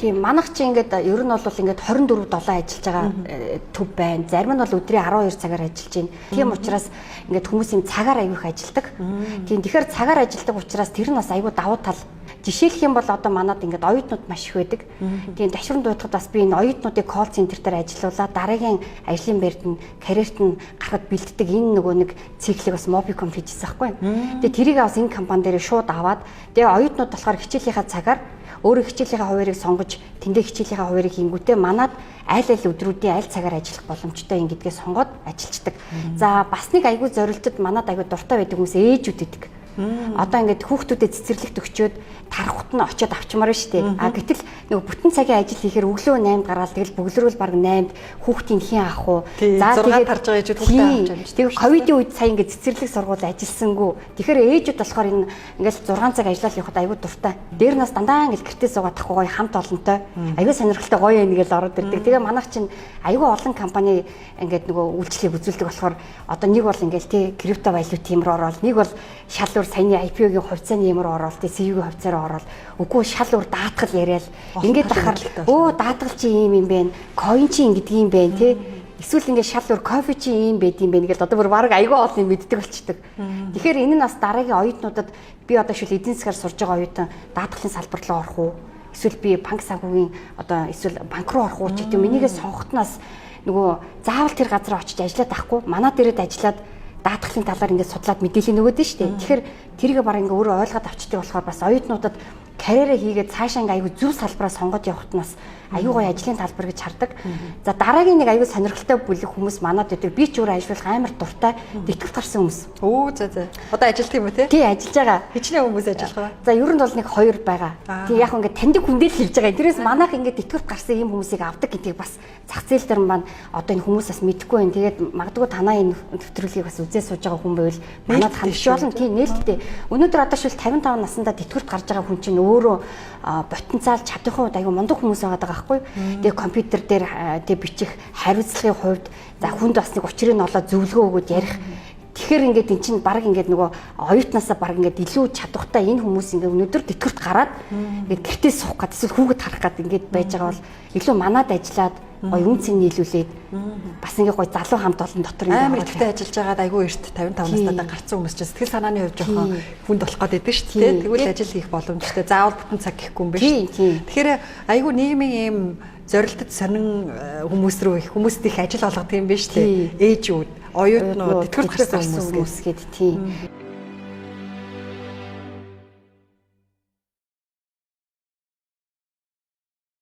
Тийм, манайх чи ингээд ер нь бол ингээд 24/7 ажиллаж байгаа төв байна. Зарим нь бол өдрийн 12 цагаар ажиллаж байна. Тийм учраас ингээд хүмүүс юм цагаар аягүй их ажилладаг. Тийм, тэгэхээр цагаар ажилладаг учраас тэр нь бас аягүй давуу тал. Жишээлх юм бол одоо манад ингээд оюутнууд маш их байдаг. Тийм, ташрын дуудахад бас би энэ оюутнуудыг call center дээр ажилуулаад дараагийн ажлын байрт нь карьерт нь гарахад бэлддэг энэ нөгөө нэг циклийг бас Mobicom хийжсэн байхгүй. Тэгээ тэрийг бас энэ компани дээр шууд аваад, тэгээ оюутнууд болохоор хичээлийнхаа цагаар өөрөө хичээлийнхаа хуваарийг сонгож, тэндээ хичээлийнхаа хуваарийг хийнгүүтээ манад аль аль өдрүүдийн аль цагаар ажиллах боломжтой юм гэдгээ сонгоод ажиллацдаг. За, бас нэг айгүй зорилтод манад айгүй дуртай байдаг хүмүүс ээжүүд байдаг. Одоо ингээд хүүхдүүдэд цэцэрлэгт өгчөөд тарахт нь очиод авчмаар шүү дээ. А гэтэл нөгөө бүтэн цагийн ажил хийхээр өглөө 8-д гараад, тэгэл бөглөрүүл баг 8-д хүүхдийн хэн авах уу? За, тэгээд тарж байгаа ээжүүд хүүхдээ авч амждаг. Тэгээ ковидын үед сая ингээд цэцэрлэг сургууль ажилласангүй. Тэгэхээр ээжүүд болохоор энэ ингээд 6 цаг ажиллаад явахад айгүй дуртай. Дээр нас дандаа ингээд гэртээ суугаад тахгүй, гоё хамт олонтой. Айгүй сонирхолтой, гоё юм ингээл ороод ирдэг. Тэгээ манайх чинь айгүй олон компани ингээд нөгөө үйлчлэгийг үзүүлдэг болохоор одоо нэг бол ингээд тий крипто валют юм руу ороод, нэг бол шал өөр саяны IPO-гийн хувьцааны юм руу ороод, тий CV-гийн хувьцаараа ороод, үгүй шал өөр даатгал яриад ингээд ахаар өө даатгал чи ийм юм бэ, coin чи ингэдэг юм бэ, тий эсвэл ингээд шал өөр кофе чи ийм байд юм бэ гэж одоо бүр баг айгүй олон юм мэддэг болчдөг. Тэгэхээр энэ нь бас дараагийн оюутнуудад би одоо шил эдийн засгаар сурж байгаа оюутан даатгалын салбар руу орох уу? Эсвэл би банк санхүүгийн одоо эсвэл банк руу орох уу ч гэдэг юм. Энийгээ сонгохтноос нөгөө заавал тэр газар очиж ажиллаад авахгүй, манад ирээд ажиллаад даатгалын талаар ингээд судлаад мэдээлэл нөгөөд нь шүү дээ. Тэгэхээр тэрийг баг ингээд өөрөө ойлгоод авчдаг болохоор бас оюутнуудад карьераа хийгээд цаашаа ингээ айгүй зөв салбараа сонгоод явахт нас аюу гоё ажлын талбар гэж хардаг. За, дараагийн нэг аюу сонирхолтой бүлэг хүмүүс манад байдаг. Би ч өөрөө ажиллах амар дуртай, тэтгэврт гарсан хүмүүс. Өө, за за. Одоо ажилтдаг юм уу те? Тий, ажиллаж байгаа. Хичнээн хүмүүс ажиллах вэ? За, ер нь бол нэг хоёр байгаа. Тий, яг ингээ таньдаг хүндээ л хэлж байгаа. Тэрээс манайх ингээ тэтгэврт гарсан ийм хүмүүсийг авдаг гэдгийг бас зах зээл дээр маань одоо энэ хүмүүс бас мэдэхгүй байна. Тэгээд магадгүй танаа энэ нэвтрүүлгийг бас үзээ сууж байгаа хүн байвал манад хандж болно. Тий, нээлттэй. Өнөөдөр одоо шил 55 наснда тэтгэврт гарч байгаа хүн чинь өөрөө потенциал чадрын хувьд аюу мундаг хүмүүс байгаа даа байхгүй. Тэгээ компьютер дээр тэг бичих хариуцлагын хувьд, за, хүнд бас нэг учрыг нь олоод зөвлөгөө өгөөд ярих. Тэгэхээр ингээд эн чинь баг ингээд нөгөө оюутнаасаа баг ингээд илүү чадвартай энэ хүмүүс ингээд өнөөдөр тэтгэврт гараад ингээд гэртээ суух гад эсвэл хүүхэд харах гад ингээд байж байгаа бол илүү манад ажиллаад гоё үн цэн нийлүүлээд бас ингээ гоё залуу хамт олон дотор ингээ амар идэвхтэй ажиллаж байгаад айгүй эрт 55 настайдаа гарцсан хүмүүс чинь сэтгэл санааны хувьд жоохон хүнд болох гээд байдаг шүү дээ. Тэгвэл ажил хийх боломжтой. Заавал бүтэн цаг гэхгүй юм байна шүү. Тэгэхээр айгүй нийгмийн ийм зорилтод сонин хүмүүс рүү их хүмүүст их ажил олгодог юм байна шүү дээ. Ээжүүд, оюутнууд, тэтгэврт гарсан хүмүүс гээд тийм.